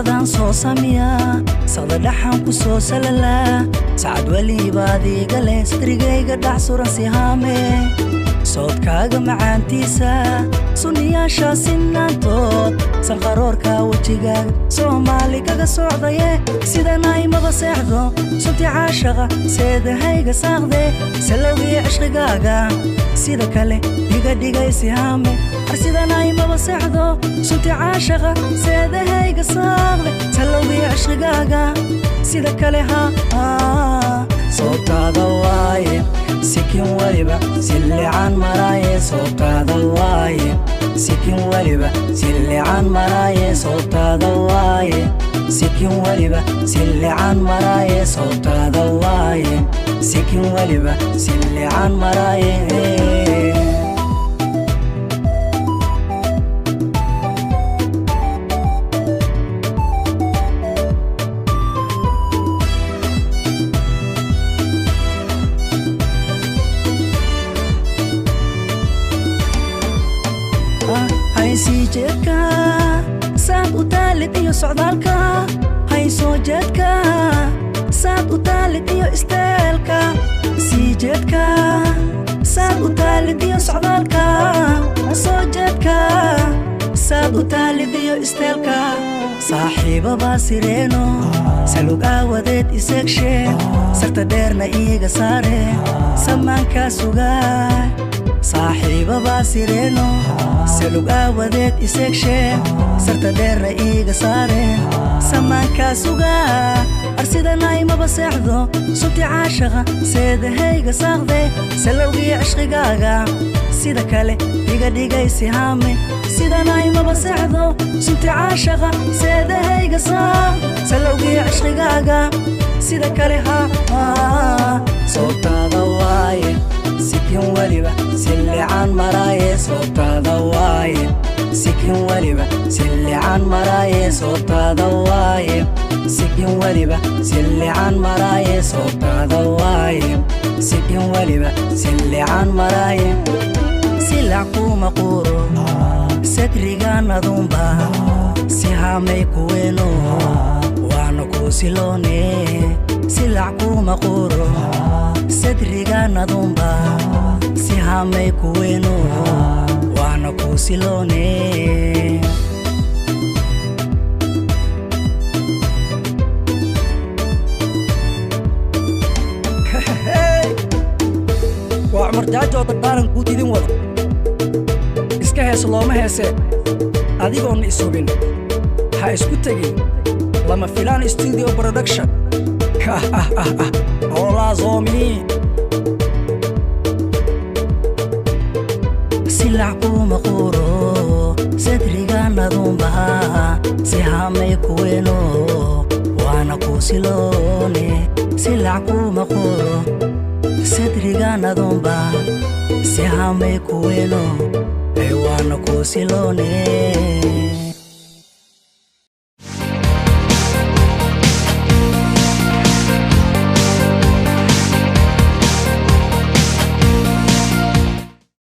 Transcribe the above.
Adaan soo samiya saqda dhaxan ku soo salalaa sacad weliba adiga leh sadrigayga dhax suran sihaame soodkaaga macaantiisa sunniyaasha sinaantood sanqaroorka wejigaaga Soomaali kaga socdaye sidan aymaba seexdo sunti caashaqa seedahayga saaqde salowgii cishqigaaga sida kale iga dhigay sihaame arsidan aymaba seexdo sunti caashaqa seedahayga saaqde salowgii cishqigaaga sida kale ha soobtaada waaye sikin waliba sillican maraaye soobtaada waaye sikin waliba sillican maraaye soobtaada waaye sikin waliba sillican maraaye soobtaada waaye sikin waliba sillican maraaye. Haysii jeedka saad u taalid iyo socdaalka haysoo jeedka saad u taalid iyo isteelka sii jeedka saad u taalid iyo socdaalka soo jeedka saad u taalid iyo isteelka saaxiibabaa sireeno salug aawadeed iseegshe sarta dheerna iiga saare samaankaa sugaa saaxiibabaa sireeno salug aawadeed iseegshe sarta dheerna iiga saare samaankaa sugaa arsidan aymaba seexdo sunti caashaqa seedahayga saaqde salowgii cishqigaaga sida kale iga dhigay sihaame sidan aymaba seexdo sunti caashaqa seedahayga saaq salowgii cishqigaaga sida kale ha soobtaada waaye sikin waliba sillican maraaye soobtaada waaye sikin waliba sillican maraaye soobtaada waaye sikin waliba sillican maraaye soobtaada waaye sikin waliba sillican maraaye silac kuma quuro sadrigan adunba sihaamay kuweeno waana kuu siloone silac kuma quuro sadrigan adunba sihaamay kuweeno waana kuu siloone. Waa Cumar Jaajo oo dardaaran guud idin wado iska hees looma heesee adigoonna ishubin ha isku tegin Lama Filaan Studio Production. Olaazomi. Silac kuma quuro sadrigan adunba sihaamay kuweeno waana kuu siloone silac kuma quuro sadrigan adunba sihaamay kuweeno waana kuu siloone.